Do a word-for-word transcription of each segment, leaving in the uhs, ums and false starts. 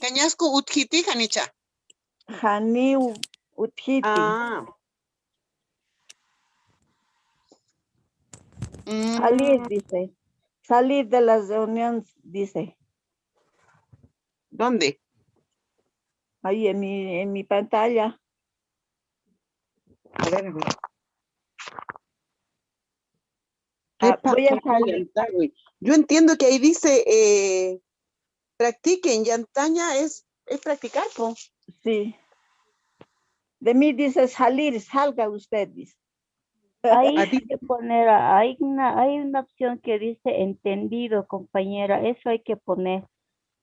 Cañasco utjiti, janicha. Janiw utjiti. Ah. Mm, Salir, dice. Salir de la reunión, dice. ¿Dónde? Ahí en mi, en mi pantalla. A ver, a ver. Ah, Qhipa, voy a qhipa salir. Yantawi. Yo entiendo que ahí dice, eh, practiquen, yantaña es, es practicar, po. Sí. De mí dice salir, salga usted, dice. Ahí A hay ti- que poner, hay una, hay una opción que dice entendido, compañera. Eso hay que poner.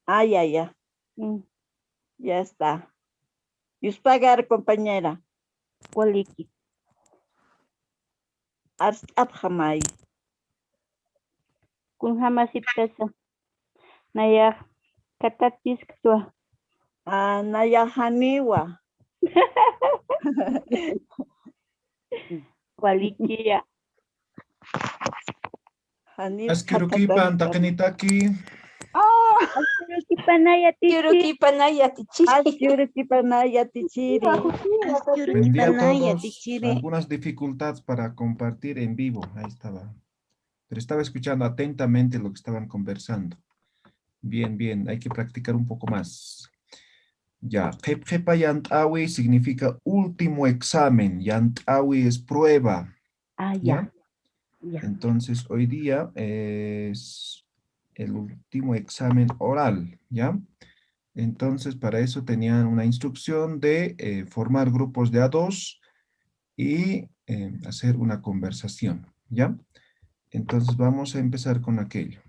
Ah, ya, ya. Mm, Ya está. Yuspagar, compañera. Waliki. Arst'apxamay. Kunjamasiptasa. Nayax katatisktwa. Ah, nayax janiwa. Walikiya. Janiw Aski urukipan katataspa. Taqinitaki. Aski urukipanaya tichiri. Yurukipanaya tichiri. Aski urukipanaya tichiri. Buen día a todos. Algunas dificultades para compartir en vivo. Ahí estaba. Pero estaba escuchando atentamente lo que estaban conversando. Bien, bien. Hay que practicar un poco más. Ya, qhip qhipa yant'awi significa último examen. Yant'awi es prueba. Ah, ¿Ya? ya. Ya. Entonces, hoy día es el último examen oral, ¿ya? Entonces, para eso tenían una instrucción de eh, formar grupos de a dos y eh, hacer una conversación, ¿ya? Entonces, vamos a empezar con aquello.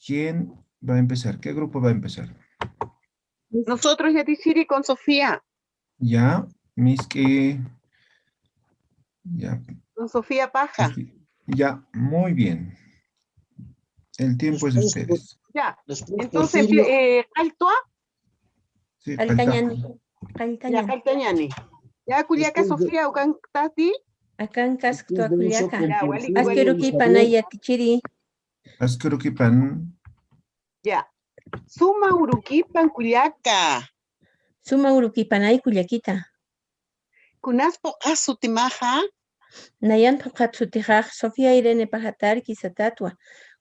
¿Quién va a empezar? ¿Qué grupo va a empezar? Nosotros, Yatichiri, con Sofía. Ya, Miski. Ya, Con Sofía Paja. Miski. Ya, muy bien. El tiempo es de ustedes. Ya. Después, Entonces, Porfirio, eh, Altua, Sí, Qalltañani. falta. ya, Qalltañani. Qalltañani. Ya, kullaka después de- Sofía, ukankasti. Akankasktu después de eso, kullaka. Ya, con wali, Porfirio, wali. Aski urukipan, Yatichiri. Aski urukipan. Ya. Suma urukipan kullaka. Suma urukipanay kullakita. Kunas phuqhas sutimaxa. Nayan phuqhat sutixax Sofía Irene Pajatarki satatwa.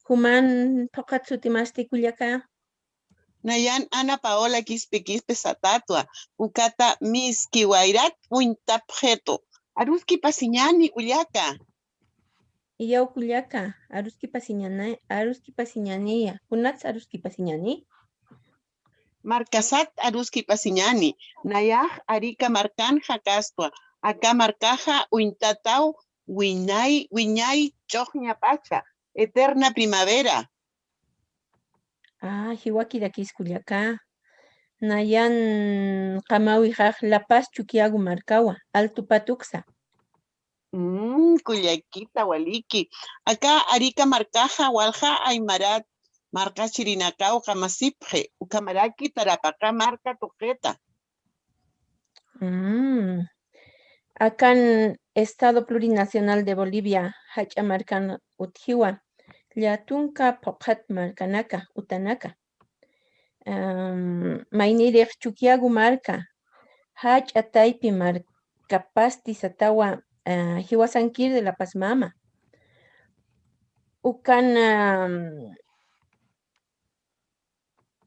Juman phuqhat sutimasti kullaka. Nayan Ana Paola Quispe Quispe satatwa. Ukata Miski Wayrat Uñtapxitu. Aruskipasiñani kullaka. Iyaw kullaka, aruskipasiñana-, aruskipasiñaniya. Kunats aruskipasiñani. Markasat aruskipasiñani. Nayax Arica markan jakastwa. Aka markaxa uñtataw wiñay, wiñay chuqñapacha. Eterna primavera. Ah, jiwakirakis kullaka. Nayan qamawixax La Paz Chukiyawu markawa, Altupat uksa. Mm, kullakita waliki. Aka Arica markaxa walja aymarat markachirinakaw qamasipxi. Ukhamaraki tarapaqa marka tuqita. Mm. Akan Estado Plurinacional de Bolivia, jach'a markan utjiwa, llatunka phuqhat markanaka, utanaka. Am, maynirix Chukiyawu marka, jach'a taypi markapasti satawa, ah, jiwasankir de La Paz mama. Ukan, am,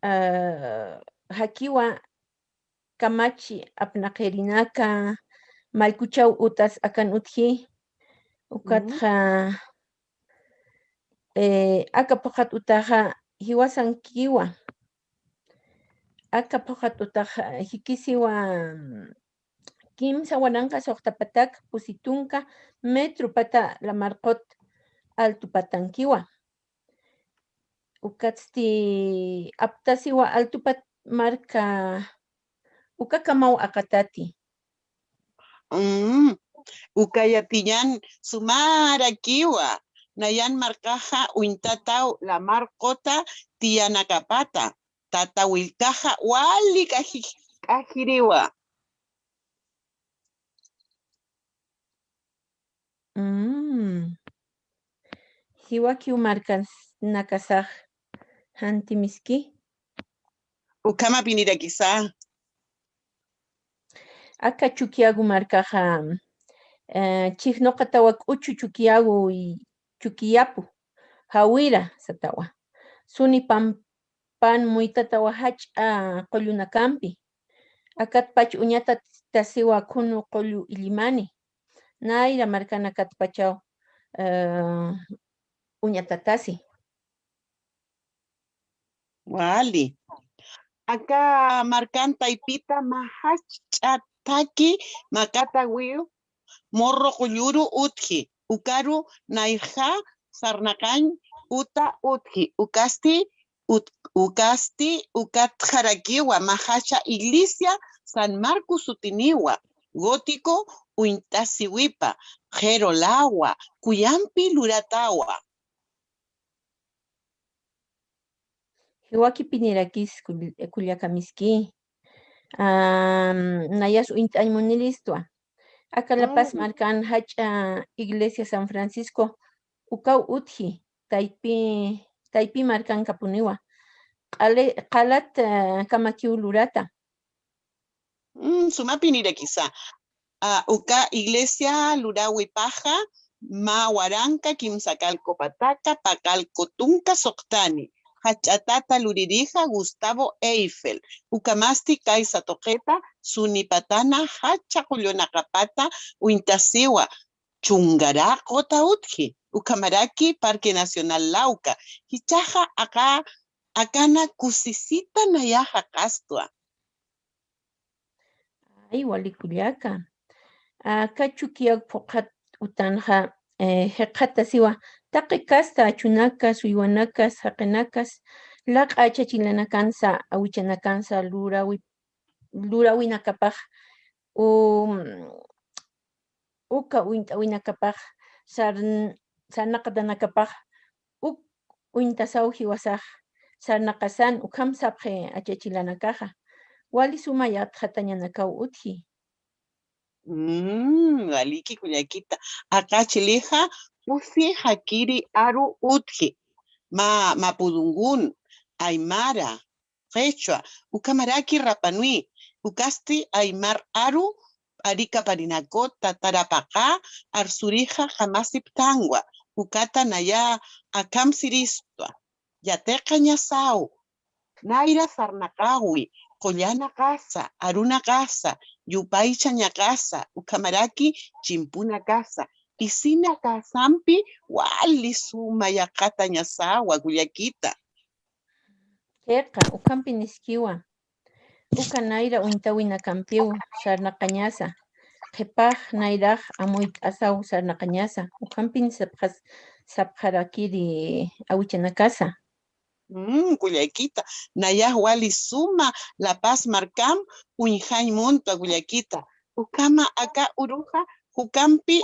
ah, jakiwa kamachi apnaqirinaka, mallkuchaw utas akan utji, ukatxa, eh, aka phuqhat utaxa jiwasankiwa. Aka phuqhat utaxa jikisiwa, kimsa waranqa suxtapatak pusi tunka metro pata lamarqut altupatankiwa. Ukatsti aptasiwa Altupat marka ukakamaw aqatati. Mm, ukayatiñan sumarakiwa. Nayan markaxa uñtataw lamar quta tiyanakapata. Tata Willkaxa wali k'aji-, k'ajiriwa. Mm. Jiwakiw markanakasax, Janti Miski. Ukhamapinirakisa. Aka Chukiyawu markaxa, eh, chijnuqatawa k'uchu Chukiyawu y Chukiyapu, Jawira satawa. Suni pampan muytatawa jach'a qullunakampi. Akatpach uñatatasiwa khunu qullu Illimani. Nayra markanakatpachaw, eh, uñatatasi. Wali. Aka markan taypita mä jach'a thaki makatawiw Morro Qulluru utji, ukaru nayja sarnaqañ uta utji, ukasti, ut-, ukasti, ukatxarakiwa mä jacha iglesia San Marcos sutiniwa, gótico uñt'asiwipa, qhiru lawa, kuyampi luratawa. Jiwakipinirakis kull-, kullaka miski. Am, nayas uñt'añ muniristwa. Aka La Paz markan jach'a iglesia San Francisco ukaw utji, taypi, taypi markankapuniwa. Q'ale-, qalat, eh, kamakiw lurata. Mm, sumapinirakisa. Ah, uka iglesia luräwipaxa, mä waranka kimsaqallqu pataka paqallqu tunka suxtani. Jach'a tata lurirïxa Gustavo Eiffel. Ukhamasti kaysa tuqita suni patana jacha qullunaqapata uñt'asiwa. Chungaraqu uta utji. Ukhamaraki Parque Nacional Lauca. Jichhaxa aka, akana kusisita nayaxa qastwa. Ay, wali kullaka. Aka Chukiyaw phuqhat utanxa, eh, jikxatasiwa, taqi kasta, achunakas, uywanakas, jaqinakas, laq'a achachilanakansa, awichanakansa, lurawi-, lurawinakapax, u, uka uñt'awinakapax, sarn-, sarnaqtanakapax, uk uñtasaw jiwasax sarnaqasan ukham sapxi achachilanakaxa. Wali suma yatxatañanakaw utji. Mm, waliki kullakita. Aka chilixa pusi jakiri aru utji. Mä, mapudungun, aymara, qhichwa, ukhamaraki rapanwi, ukasti aymar aru, p'arikaparinaku tatarapaqa, arsurixa jamasipthankwa, ukata naya akham siristwa, yatiqañasaw, nayra sarnaqawi, qullanaqasa, arunaqasa, yupaychañaqasa, ukhamaraki chimpunakasa, isinakasampi wali suma yaqatañasawa kullakita. Chiqa, ukhampi niskiwa. Uka nayra uñtawinakampiw sarnaqañasa. Qhipax nayrax amuyt'asaw sarnaqañasa. Ukhampin sapxas-, sapxarakiri awichanakasa. Mm, kullaykita. Nayax wali suma La Paz markam uñjañ muntwa kullaykita. Ukhama aka uruxa jukampi,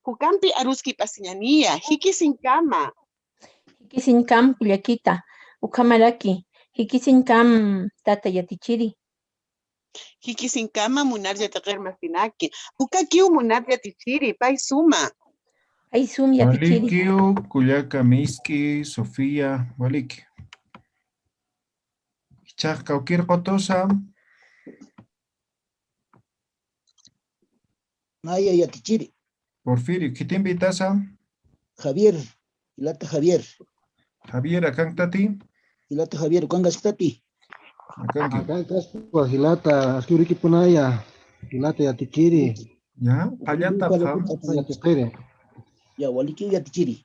jukampi aruskipasiñaniya. Jikisiñkama. Jikisiñkam kullakita, ukhamaraki, jikisiñkam tata yatichiri. Jikisiñkama munar yatiqir masinaki, ukakiw munar yatichiri, pay suma. Pay sum yatichiri. Walikiw kullaka misk'i, Sofía, waliki. Ichhax kawkir qutusa. Naya yatichiri. Porfirio, khitimpi tasa? Javier, jilata Javier. Javier, akanktati? Jilata Javier, ukankaskatati? Akanki. Akankaskwa jilata, aski urikipunaya, jilata yatichiri. Ya, qallata qam. Yatichiri. Ya, walikiw yatichiri.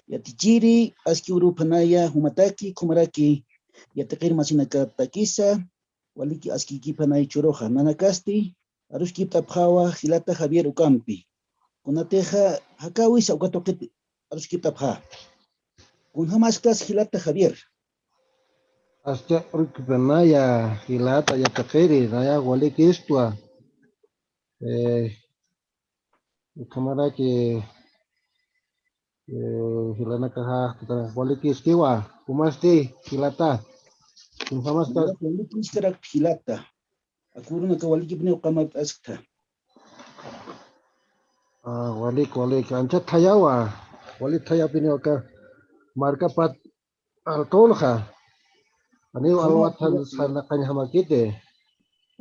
Yatichiri, aski uruphanaya, jumataki, ukhamaraki, yatiqir masinakatakisa, waliki askikipanay churuxa, nanakasti, aruskipt'apxawa jilata Javier ukampi. Kunatixa, jakawisa uka tuqit aruskipt'apxa. Kunjamaskas jilata Javier. Aski urikipanaya jilata yatiqiri, naya walikistwa. Eh, ukhamaraki, eh, jilanakaxa, walikïskiwa, jumasti, jilata. Jumasti. Walikiskarak jilata. Akurunaka walikipni uqamat askta. Ah, walik, walik. Ancha thayawa. Walik thayapini uka markapat altunxa. Janiw alwat sarnaqañjamakiti.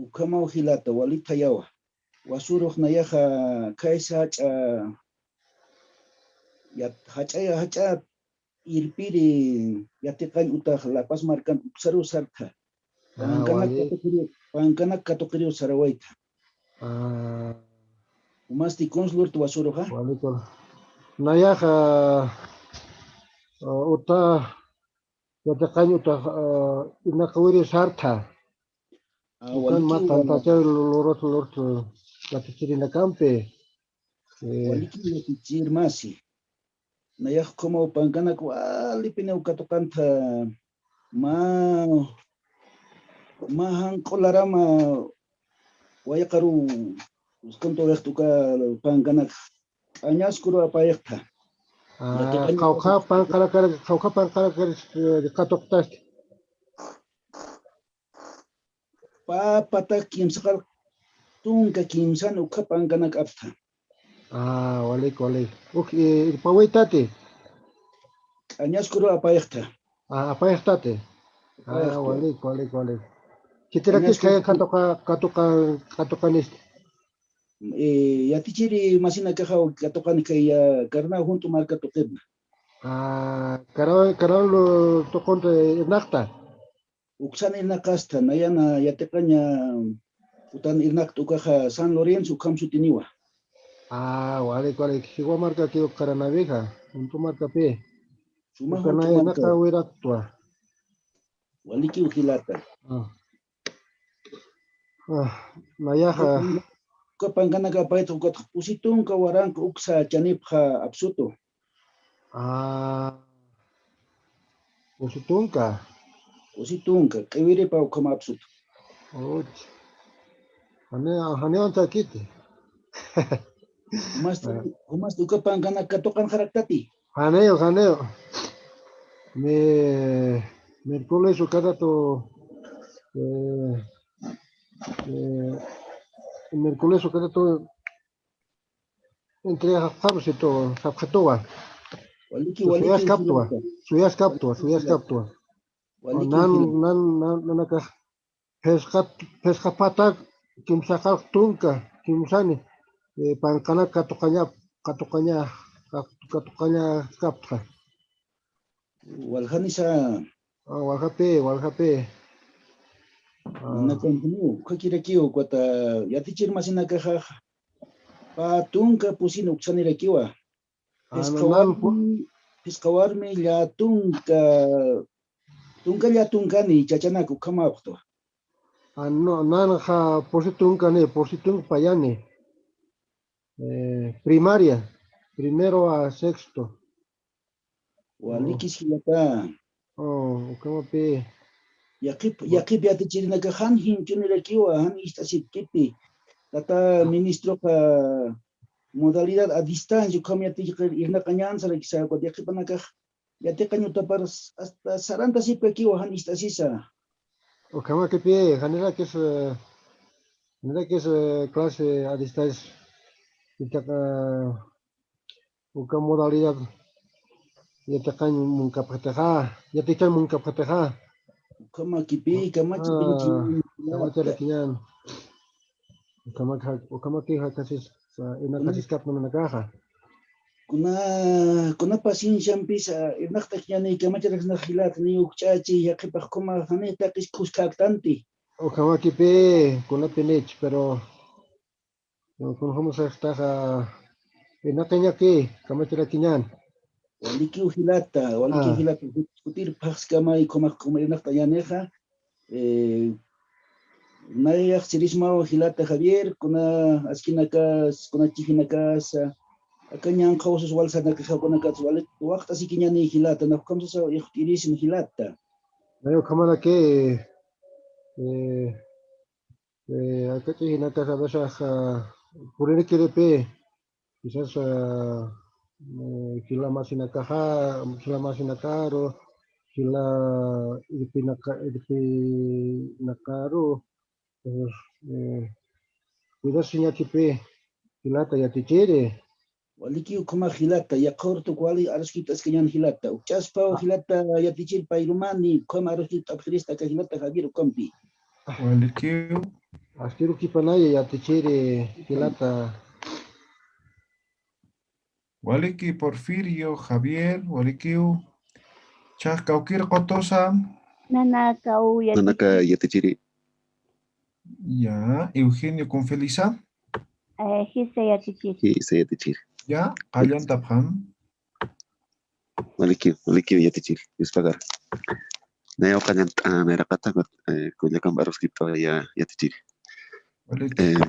Ukhamaw jilata, wali thayawa. Wasurux nayaxa khaysa jach'a, yat-, jach'a, jach'a irpiri yatiqañ utax La Paz markan uksaruw sartha. Ah, pankanak wali. Katuqiriw, pankanak katuqiriw sarawaytha. Ah. Umasti kunsa lurta wasuruxa. Wali, wali. Nayaxa, ah, uta, yatiqañ utax, ah, irnaqawiri sartha. Ah, ukan walikiw, mä tantachaw lurut, lurut, yatichirinakampi. Eh. Walikiw yatichir masi. Nayax ukhamaw pankanak walipiniw katuqantha mä, mä janq'u larama wayqaruw, uskantu wayqta uka pankanak q'añaskuru apayxtha. Ah, yatiqañ qawqha panqarakar, qawqha panqarakar, eh, katuqtasti. Pä patak kimsa qar tunka kimsan ukhap pankanak aptha. Ah, walik, walik. Uk, eh, irpawaytati. Q'añaskuru apayxtha. Ah, apayxtati. Ah, apayxta. Walik, walik, walik. Khitirakis katuqa, katuqa, katuqanisti. Eh, yatichiri masinakaxaw katuqani kay, ah, Carnaw Junt'u marka tuqirna. Ah, Carnaw, Carnaw tuqunta irnaqta. Uksan irnaqasta, nayana yatiqaña utan irnaqta ukaxa San Lorenzo ukham sutiniwa. Ah, walik, walik. Jiwa markakiw Carnawixa, Junt'u markapi. Suma Junt'u marka. Uka nayaxa wiraktwa. Walikiw jilata. Ah. Ah, nayaxa. Uka pankanaka apayta, ukat pusi tunka waranqa uksa chanipxa apsutu. Ah, pusi tunka. Pusi tunka, q'iwiripa ukhama apsutu. Uch. Jani, jani anchakiti. Jumasti, ah, jumasti uka pankanaka katuqanxaraktati. Janiw, janiw. Mi, miércoles ukatatu, eh, eh, miércoles ukatatu entrega sapxitu, sapxituwa. Waliki, waliki, suyaskaptuwa, suyaskaptuwa, suyaskaptuwa. Waliki, nan, nan, nan, nanakax. Phisqa, phisqa patak kimsa qar tunka, kimsani, eh, pankanak katuqaña, katuqaña, kat-, katuqañaskaptxa. Waljanisa. Ah, waljapi, waljapi. Ah. Nakanpuniw, ukhakirakiw, ukat yatichir masinakaxax, pä tunka pusin uksanirakiwa. Ah, phisqa warmi, phisqa warmi llätunka, tunka llätunkani chachanak ukhamapxtwa. Ah, no, nanxa pusi tunkani, pusi tunka payani. Eh, primaria, primero a sexto. Walikis jilata. Oh, ukhamapi. Yaqhip, yaqhip yatichirinakax jan jinchunirakiwa, jan ist'asipkipi. Tata ministroxa modalidad a distancia ukham yatichir irnaqañän sarakisa, ukat yaqhipanakax yatiqañ utapar hasta sarantasipkakiwa jan ist'asisa. Ukhamakipi, janirakis, eh, janirakis, eh, clase a distancia. Itaqa, uka modalidad yatiqañ munkapxatixa, yatiqañ munkapxatixa. Ukhamakipi, ah, kamacharakiñän. Kamacharakiñän. Ukhamaki, ukhamaki jakasis, ah, irnaqasiskapxta nanakaxa. Kuna, kuna pacienciampis, ah, irnaqtakiñäni kamacharaksnax jilat, ni ukch'achi, yaqhipax ukhama, jani taqis khuskaktanti. Ukhamakipi, kunapinich, pero Kunjämsaxtaxa, irnaqiñaki, kamacharakiñän. Walikiw jilata, walikiw jilata, jut-, jutir phaxskamay, ukhamax irnaqtañänixa, eh, nayax sirismaw jilata Javier, kuna askinakas, kuna chijinakas, aka ñanqha usus wal sarnaqaxa, kunakats wali, waqt'asikiñäni jilata, nax ukham sasa, ixt'irisma jilata. Nay ukhamaraki, eh, Eh, aka ch'ijinakas a veces, ah, puririkiripi, quizás, ah, eh, jila masinakaxa, jila masinakaru, jila irpinaka-, irpinakaru, eh, eh, cuidasiñakipi, jilata yatichiri. Walikiw ukhama jilata, yaqhurtuk wali aruskipt'askañän jilata. Ukch'aspaw jilata yatichir payrumani, ukhama aruskipt'apxirista aka jilata Javier ukhampi. Walikiw. Askirukipanaya yatichiri jilata. Waliki Porfirio, Javier, walikiw. Chaq kawkir qutusa. Nanakaw yatichiri. Nanaka yatichiri. Ya, Eugenio con Felisa. Eh, jisa yatichiri. Jisa yatichiri. Ya, qallantapxam. Walikiw, walikiw yatichiri. Yuspagar. Nayaw qallant'a, nayraqata, eh, kullakamp aruskipt'awaya yatichiri. Walikiw. Eh,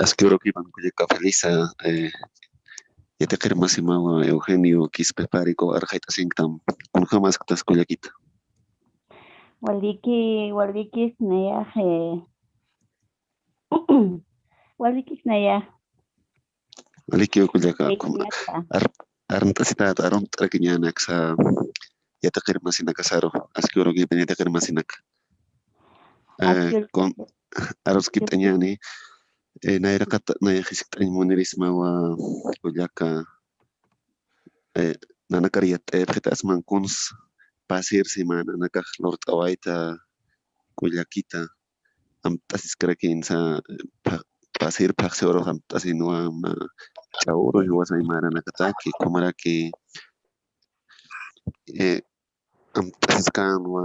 aski urukipan kullaka Felisa, eh, yatiqir masimawa Eugenio Quispepari ukaw arxayt'asinktam, kunjamas ktas kullakita. Waliki, walikis nayax, eh, walikis nayax. Waliki kullaka, ar-, arnt'asitat, arnt'arakiñäni aksa yatiqir masinakasaru, aski urukipan yatiqir masinaka. Eh, aruskipt'añäni, eh, nayraqat nayax jiskt'añ munirismawa kullaka, eh, nanakar yatt'ayapxitasman kuns pasir simananakax lurt'awayta kullakita, amt'asiskarakinsa, eh, pha-, pasir phaxsi urux amt'asinwa mä ch'awru jiwasa imaranakataki, kumaraki, eh, amt'asiskänwa.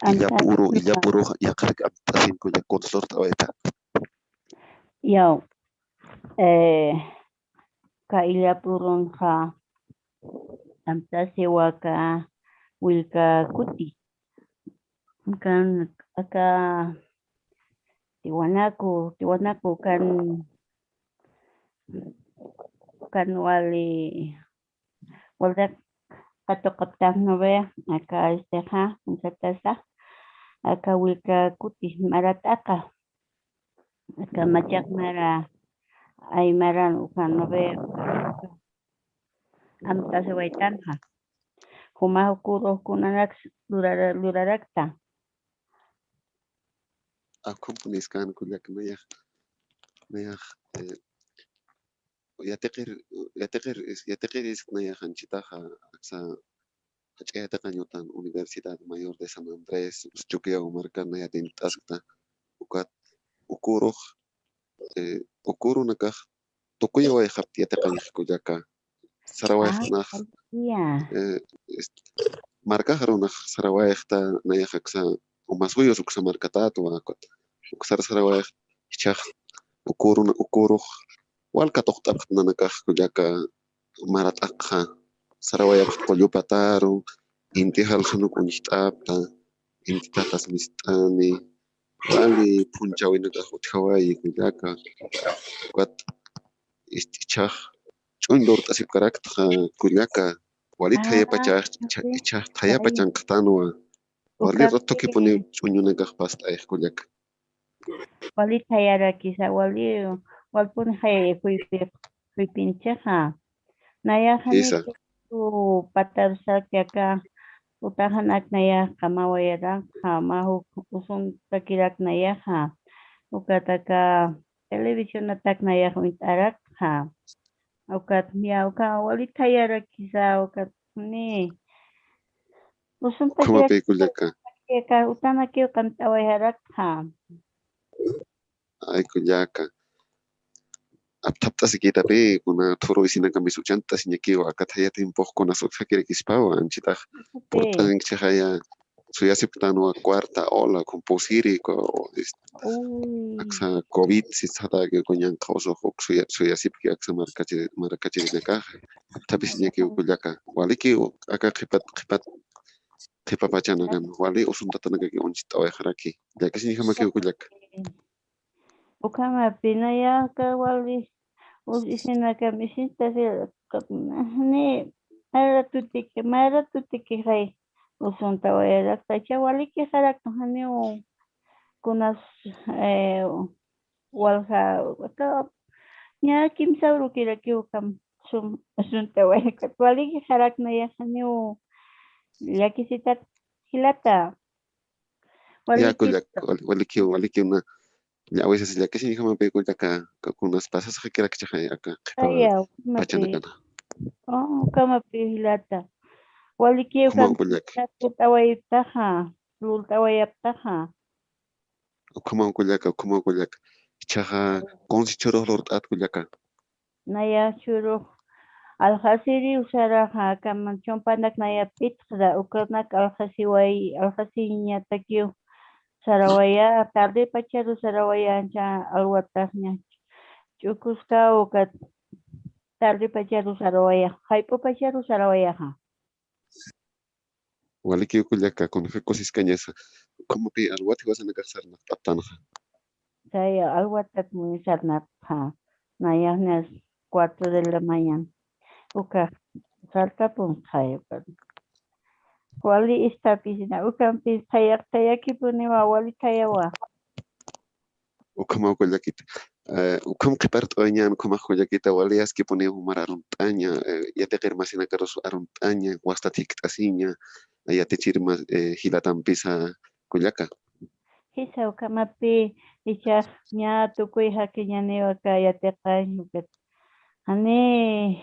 Illapuru, illapuru yaqharik amt'asin kullaka kuns lurt'awayta. Yaw, eh, ka illapurunxa amt'asiwa aka Willka Kuti. Kan aka Tiwanaku, Tiwanaku kan, kan wali, wali qatuqaptan, ¿no ve? Aka, este, ja, unsatasa, aka Willka Kuti marat'aqa. Aka machaq mara, aymaran ukan, ¿no ve? Amt'asiwaytanxa. Jumax ukurux kunanaks lurara-, lurarakta. Akhumpuniskan kullaka nayax, nayax, eh, yatiqir, yatiqir, yatiqirisk nayax anchitaxa, aksa jach'a yatiqañ utan Universidad Mayor de San Andrés, Chukiyawu markan nayax yatiqt'askta, ukat ukurux, eh, ukurunakax tukuyawayxapti yatiqañx kullaka. Sarawayxnax, eh, est-, markax arunax sarawayxta nayax aksa, umasuyus uksa markatätwa, ukat uksar sarawayx, jichhax ukuruna, ukurux wal katuqt'apxta nanakax kullaka marat'aqxa, sarawayapxta qullupataru, inti jalxanuk uñjt'apta, inti tatas mist'ani, wali phunchhäwinakax utjawayi kullaka, ukat, este, jichhax ch'uñ lurt'asipkaraktxa kullaka, wali thayapachäx, jichhax thayapachanqtanwa, wali ruttukipuniw ch'uñunakax past'ayx kullaka. Wali thayarakisa, wali, walpun jay-, juypi-, juypinchixa. Nayax janikiw patarusaki aka, utaxanak nayax qamawayarakxa, mä juk usuntakirak nayaxa. Ukat aka televisionatak nayax uñt'arakxa. Ukat, ya, uka wali thayarakisa, ukat, ni. Usuntakirak, ukhamapi kullaka. Utanakiw qant'awayxarakxa. Ay, kullaka. Apthapt'asikïtapï, kuna thuru isinakamis uchant'asiñakiw, aka thaya tiempux kunas utjakirakispawa, anchitax purt'asinkchixaya, suyasipktanwa cuarta ola, kun pusiri, ku-, es-, aksa covid sisataki, uka ñanqha usux uk suya-, suyasipki aksa markachiri-, markachirinakaxa. Apthapisiñakiw kullaka. Walikiw aka qhipat, qhipat, qhipapachanakan, wali usuntatanakaki uñcht'awayxaraki. Llakisiñjamakiw kullaka. Ukhamapi nayax aka wali, us-, isinakam, isintasir, ni, maratutiki, maratutiki jay, usuntawayarakta, jichha walikixarakta, janiw kunas, eh, walja, aka, ña kimsa urukirakiw ukham sum-, usuntawayarakta, walikixarak nayax, janiw llakisitat jilata. Ya, kullaka, wal-, walikiw, walikiw na, Llawisa, llakisiñjamapi kullaka, ka kunas pasasxakirakchixay aka qhipa pachanakana. Oh, ukhamapi jilata. Walikiw, ukhamaw kullaka. Lurt'awayaptaxa, lurt'awayaptaxa. Ukhamaw kullaka, ukhamaw kullaka. Ichhaxa kunsi chhurux lurt'at kullaka. Naya chhurux alxasiriw saraxa, kama chumpanak naya p'itxra, ukanak alxasiway, alxasiñatakiw sarawaya, tarde pacharu sarawaya, ancha alwataxña ch'ukuskaw, ukat tarde pacharu sarawaya, jayp'u pacharu sarawayaxa. Walikiw kullaka, kunja kusiskañasa. Ukhamapi alwat jiwasanakax sarnaqt'aptanxa. Saya, alwatat muy sarnaqtxa. Nayaxñas cuatro de la mañana. Ukax sarkapunxay, ukax. Wali istapisina, ukampi thayaq, thayakipuniwa, wali thayawa. Ukhamaw kullakita. Eh, ukham qhipart'awayañän, ukhamax kullakita, wali askipuniw jumar arunt'aña, eh, yatiqir masinakarus arunt'aña, wastat jikt'asiña, yatichir mas, eh, jilatampisa kullaka. Jisa, ukhamapi ichhax ña tukuy jakiñaniwa aka yatiqañ, ukat. Janiy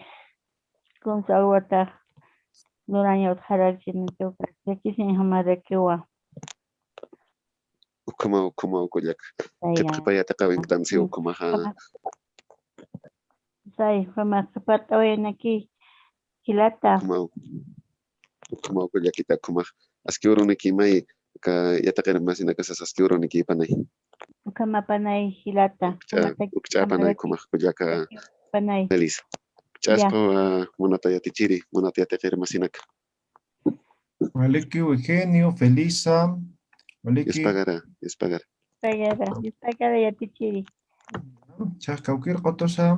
kunsa alwatax luraña utjarakchinitu, ukat llakisiñjamarakiwa. Ukhamaw, ukhamaw kullaka. Saya. Qhip qhipa yatiqawinktansi ukhamaxa. Saya, ukhamax qhipart'awayanaki jilata. Ukhamaw. Ukhamaw kullakita, ukhamax. Aski uruniki may, aka yatiqir masinakasas aski uruniki panay. Ukhama panay jilata. Ukch'a, ukch'a panay, ukhamax kullaka. Panay. Feliz. Ukch'aspa, ah, munata yatichiri, munata yatiqir masinaka. Waliki Eugenio, Felisa, waliki. Ispagara, ispagara. Ispagara, ispagara yatichiri. Chaq kawkir qutusa.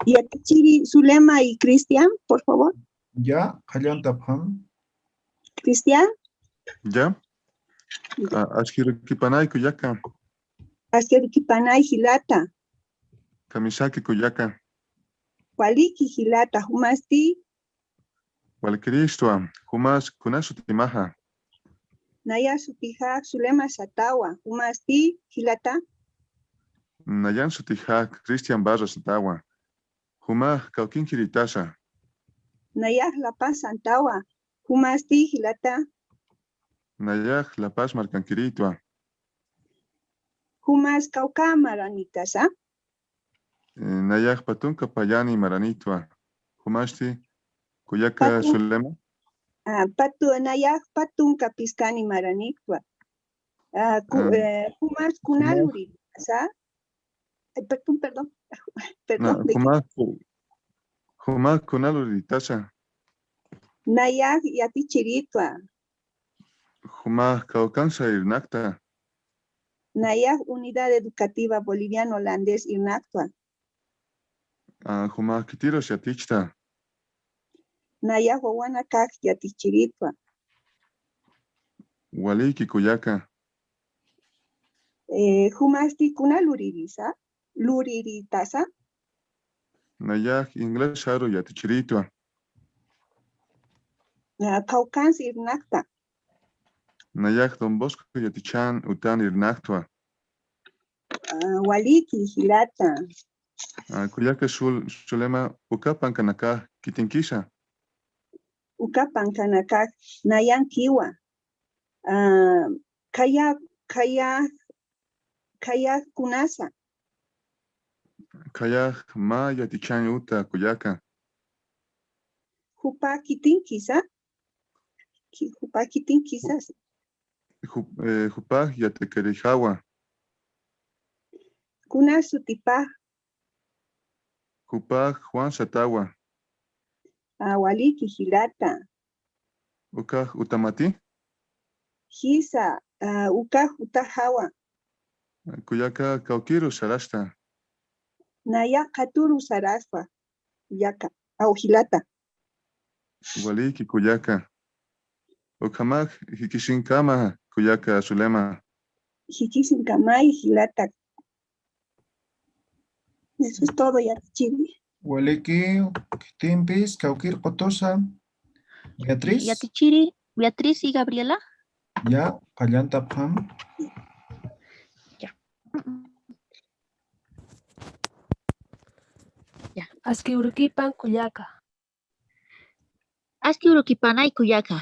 Yatichiri Zulema y Cristian, por favor. Ya, qallantapxam. Cristian. Ya. Ya. Ah, aski uruniki panay kullaka. Aski uruniki panay jilata. Kamisaki kullaka. Waliki jilata, jumasti. Walikiristwa, jumas, kuna sutimaxa. Naya sutixa Zulema satawa, jumasti jilata. Nayan sutixa Cristian Barra satawa, jumax kawkinkiritasa. Nayax La Paz santawa, jumasti jilata. Nayax La Paz markankiritwa. Jumas kawkha maranitasa. Eh, nayax Patunka payani maranitwa. Jumasti kullaka Zulema. Ah, Patu, nayax Patunka piskani maranitwa. Ah, ku-, ah, eh, jumas kuna luritasa. Ay, perdón, perdón. Perdón, jumax ku-, jumax kuna luritasa. Nayax yatichiritwa. Jumax kawkansa irnaqta. Nayax Unidad Educativa Boliviano Holandés irnaqtwa. Ah, jumax khitirus yatichta. Nayax wawanakax yatichiritwa. Waliki kullaka. Eh, jumasti kuna luririsa, luriritasa. Nayax inglés aru yatichiritwa. Ah, kawkans irnaqta. Nayax Don Bosco yatichan utan irnaqtwa. Ah, waliki jilata. Ah, kullaka Sul-, Zulema, uka pankanakax khitinkisa. Uka pankanakax nayankiwa. Ah, khaya, khaya, khayax kunasa. Khayax mä yatichañ uta kullaka. Jupax khitinkisa. Ki-, jupax khitinkisas. Jup-, eh, jupax yatiqirijawa. Kuna sutipax. Jupax Juan satawa. Ah, waliki jilata. Ukax utamati? Jisa, ah, ukax utajawa. Kullaka kawkiru sarasta. Nayax qhaturu saraspa. Kullaka, aw jilata. Waliki kullaka. Ukhamax jikisinkama kullaka Zulema. Jikisinkamay jilata. Eso es todo, yatichiri. Waliki, khitimpis, kawkir qutusa. Beatriz. Yatichiri, Beatriz y Gabriela. Ya, qallantapxam. Ya. Ya. Aski urukipan kullaka. Aski urukipanay kullaka.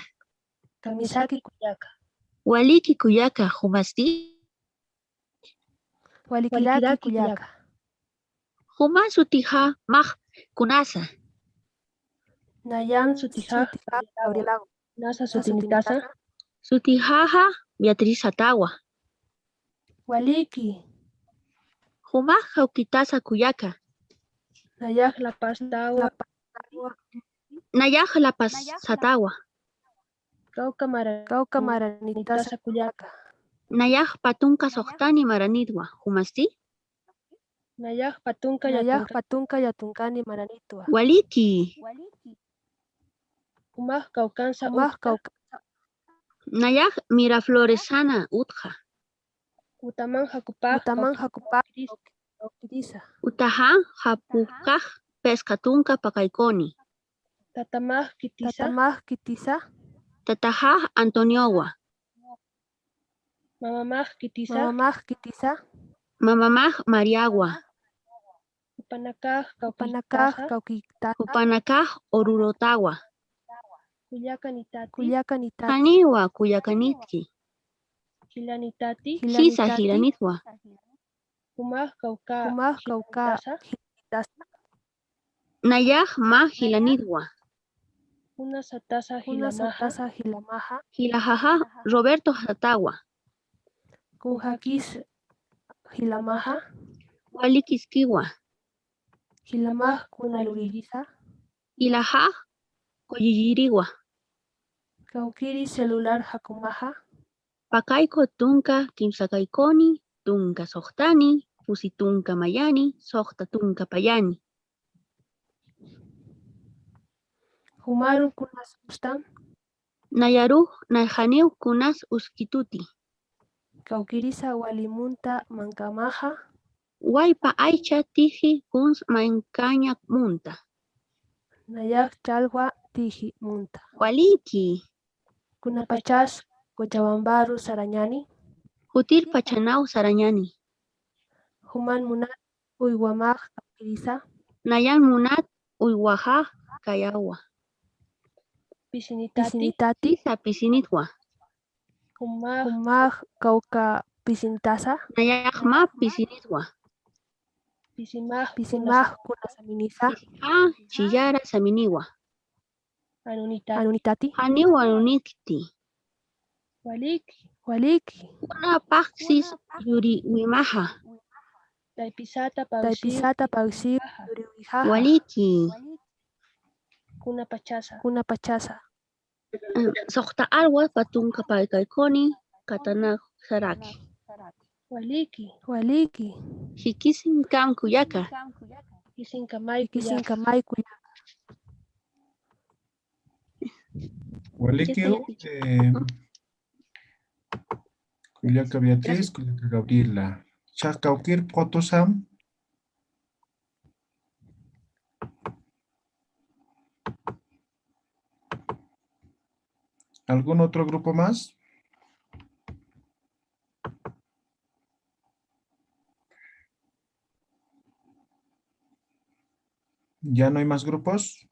Kamisaki kullaka. Waliki kullaka, jumasti? Walikiraki kullaka. Juma sutixa max kunasa. Nayan sutixa Gabriela. Kunasa sutinitasa? Sutixaxa Beatriz satawa. Waliki. Jumax jawkitasa kullaka. Nayax La Paz tawa. Nayax La Paz satawa. Kawka mara-, kawka maranitasa kullaka. Nayax patunka suxtani maranitwa, jumasti? Nayax patunka, nayax yatunka, patunka yatunkani maranitwa. Waliki. Jumax kawkansa, jumax utja, kawkansa. Nayax Mirafloresana utja. Utaman jakupax, utaman jakupax kawkirisa. Utaxa japukax pesca tunka pakaykuni. Tatamax kitisa. Tatamax kitisa. Tataxax Antoniowa. Mamamax kitisa. Mamamax kitisa. Mamamax Mariawa. Jupanakax, jupanakax kawkitasa. Kawkitasa. Jupanakax Orurotawa. Kullakanitati. Kullakanitati. Janiwa kullakanitki. Jilanitati. Jisa jilanitwa. Jumax kawka, jumax kawka jilitasa. Jilitasa. Nayax mä jilanitwa. Kuna satasa, kuna jilamaxa, satasa jilamaxa. Jilaxaxa Roberto satawa. Kunjakis jilamaxa. Walikiskiwa. Jilamax kuna lurillisa. Jilaxax kullilliriwa. Kawkiri celular jakumaxa. Pakayku tunka kimsakaykuni, tunka suxtani, pusi tunka mayani, suxta tunka payani. Jumaru kunas ustan. Nayarux nayxaniw kunas uskituti. Kawkirisa wali munta mankamaxa. Waypa aycha tixi kuns mankaña munta. Nayax challwa tixi munta. Waliki. Kunapachas Cochabambaru sarañani. Jutir pachanaw sarañani. Juman munat uywamax kawkirisa. Nayan munat uywaxax kayawa. Pisinitati. Pisinitati. Sisa pisinitwa. Jumax. Jumax kawka pisinitasa. Nayax mä pisinitwa. Pisimax. Pisimax kuna saminisa. Pisixa chillara saminiwa. Anunitati. Anunitati. Janiw anunitki. Waliki. Waliki. Kuna paqsis yuriwimaxa. Taypisata pawsiw. Taypisata pawsiw yuriwimaxa. Waliki. Kuna pachasa. Kuna pachasa. Suxta alwa patunka pakaykuni katanaxaraki. Waliki. Waliki. Jikisinkam kullaka. Jikisinkamay kullaka. Jikisinkamay kullaka. Walikiw, eh, kullaka Beatriz, kullaka Gabriela. Chaq kawkir photos sam. ¿Algún otro grupo más? ¿Ya no hay más grupos?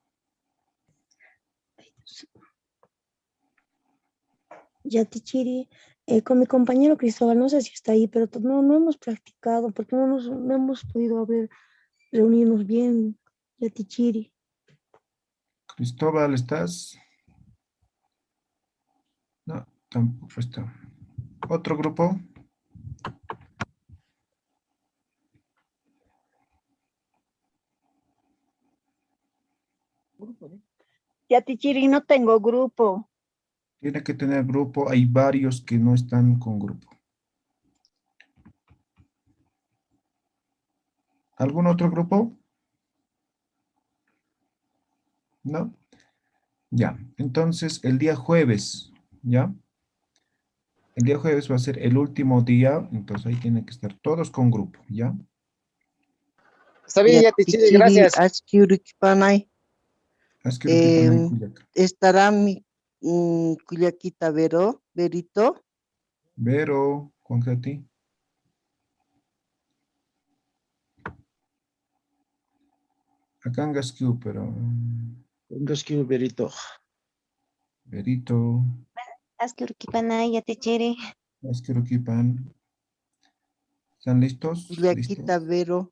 Yatichiri, eh, con mi compañero Cristóbal, no sé si está ahí, pero to-, no, no hemos practicado, porque no nos, no hemos podido haber, reunirnos bien, Yatichiri. Cristóbal, ¿estás? No, tampoco está. ¿Otro grupo? Yatichiri, no tengo grupo. Tiene que tener grupo, hay varios que no están con grupo. ¿Algún otro grupo? ¿No? Ya, entonces el día jueves, ¿ya? El día jueves va a ser el último día, entonces ahí tienen que estar todos con grupo, ¿ya? Está bien, Yatichiri, gracias. Aski urikipanay. Aski urikipanay, em, kullaka. Estará mi, mm, kullakita Vero, Verito. Vero, Juan Jati. Akankaskiw, pero. Akankaskiw, Berito. Berito. Aski urkipanay, yatichiri. Aski urkipan. ¿Están listos? Llakita, ¿listos? Vero.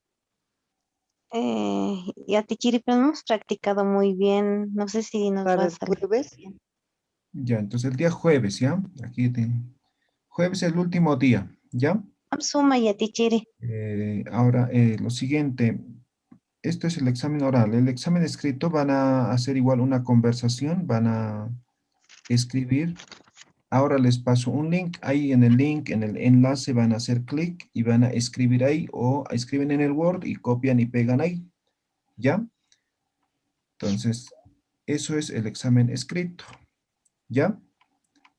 Eh, yatichiri, pero hemos practicado muy bien. No sé si nos va a salir bien. Ya, entonces el día jueves, ¿ya? Aquí tienen. Jueves es el último día, ¿ya? Suma, yatichiri. Eh, ahora, eh, lo siguiente, esto es el examen oral. El examen escrito van a hacer igual una conversación, van a escribir. Ahora les paso un link. Ahí en el link, en el enlace van a hacer clic y van a escribir ahí o escriben en el Word y copian y pegan ahí. ¿Ya? Entonces, eso es el examen escrito. ¿Ya?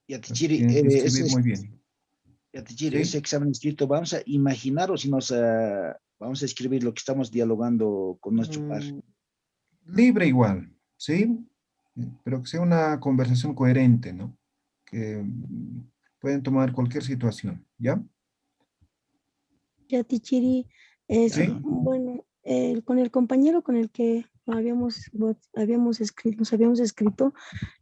Entonces, tienen que escribir muy bien. Yatichiri, eh, ese, yatichiri, ¿sí? Ese examen escrito, ¿vamos a imaginar o si nos, ah, vamos a escribir lo que estamos dialogando con nuestro par? Mm, libre igual, ¿sí? Pero que sea una conversación coherente, ¿no? Que, mm, pueden tomar cualquier situación, ¿ya? Yatichiri, es, ¿sí? Bueno, el, con el compañero con el que habíamos, what-, habíamos escrito, nos habíamos escrito,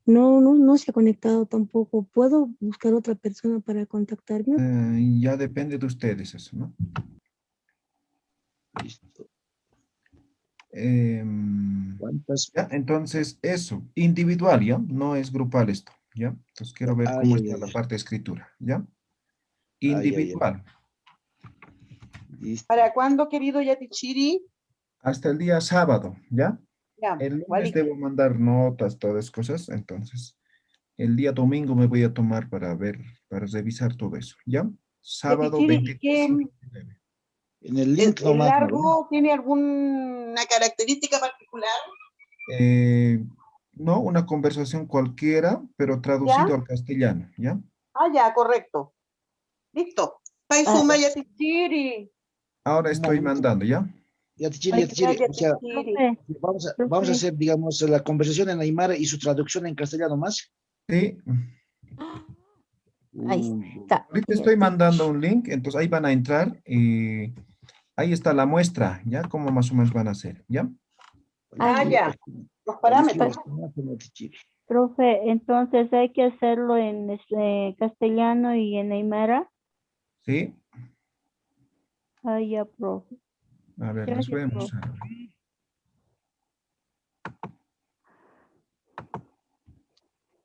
no, no, no se ha conectado tampoco. ¿Puedo buscar otra persona para contactarme? Eh, ya depende de ustedes eso, ¿no? Listo. Em, ¿cuántas? Ya, entonces, eso, individual, ¿ya? No es grupal esto, ¿ya? Entonces, quiero ver cómo está la parte de escritura, ¿ya? Ah, ya, ya. Individual. Listo. ¿Para cuándo, querido Yatichiri? Hasta el día sábado, ¿ya? Ya, el lunes debo mandar notas, todas cosas, entonces, el día domingo me voy a tomar para ver, para revisar todo eso, ¿ya? Sábado veintitrés y veintinueve. En el link nomás, ¿no? ¿El, el largo tiene alguna característica particular? Eh, no, una conversación cualquiera, pero traducido al castellano, ¿ya? Ah, ya, correcto. Listo. Pay suma, yatichiri. Ahora estoy mandando, ¿ya? Yatichiri, yatichiri. O sea, vamos a, vamos a hacer, digamos, la conversación en aymara y su traducción en castellano más. Sí. Ahí está. Ahorita estoy mandando un link, entonces ahí van a entrar y ahí está la muestra, ¿ya? Cómo más o menos van a hacer, ¿ya? Ah, ya. Los parámetros. Profe, entonces hay que hacerlo en, este, castellano y en aymara. Sí. Ah, ya, profe. A ver, nos vemos. Gracias, profe.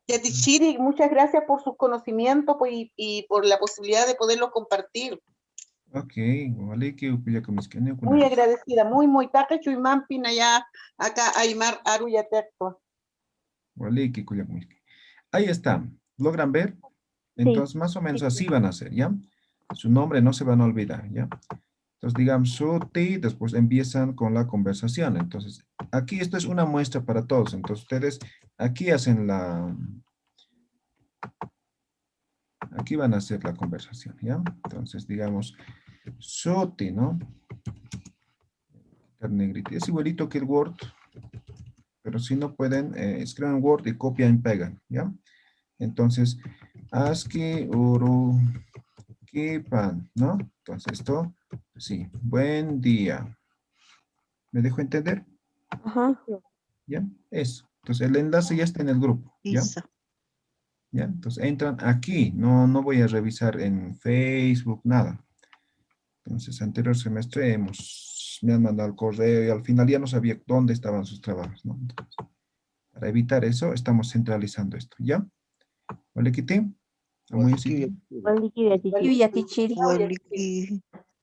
Yatichiri, muchas gracias por sus conocimientos, pues, y, y por la posibilidad de poderlos compartir. Ok, walikiw kullaka misk'añaw. Muy agradecida, muy, muy. Taqi chuymampi naya aka aymar aru yatiqtwa. Walikiw kullaka misk'añaw. Ahí está. ¿Logran ver? Sí. Entonces, más o menos así van a hacer, ¿ya? Su nombre no se van a olvidar, ¿ya? Entonces, digamos, suti, después empiezan con la conversación. Entonces, aquí esto es una muestra para todos. Entonces, ustedes aquí hacen la, aquí van a hacer la conversación, ¿ya? Entonces, digamos, suti, ¿no? Quitar negrita. Es igualito que el Word, pero si no pueden, eh, escriben Word y copian y pegan, ¿ya? Entonces, aski urkipan, ¿no? Entonces, esto, sí, buen día. ¿Me dejo entender? Ajá. ¿Ya? Eso. Entonces, el enlace ya está en el grupo, ¿ya? Eso. ¿Ya? Entonces, entran aquí. No, no voy a revisar en Facebook, nada. Entonces, anterior semestre hemos, me han mandado el correo y al final ya no sabía dónde estaban sus trabajos, ¿no? Entonces, para evitar eso, estamos centralizando esto, ¿ya? ¿Walikiti? Amuyu siti. Walikiw yatichiri. Walikiw yatichiri. Walikiw.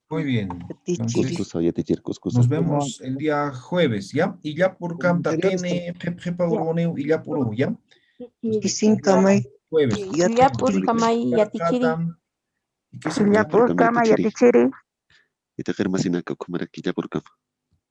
Muy bien. Entonces, kuskusa, yatichiri, kuskusa. Nos vemos el día jueves, ¿ya? Illap urkam taqini, qhipqhipa uruniw, illap uru, ¿ya? Isinkamay. Jueves. Illap urkamay yatichiri. Illap urkamay yatichiri. Itaqir masinaka, ukhamaraki illap urkama.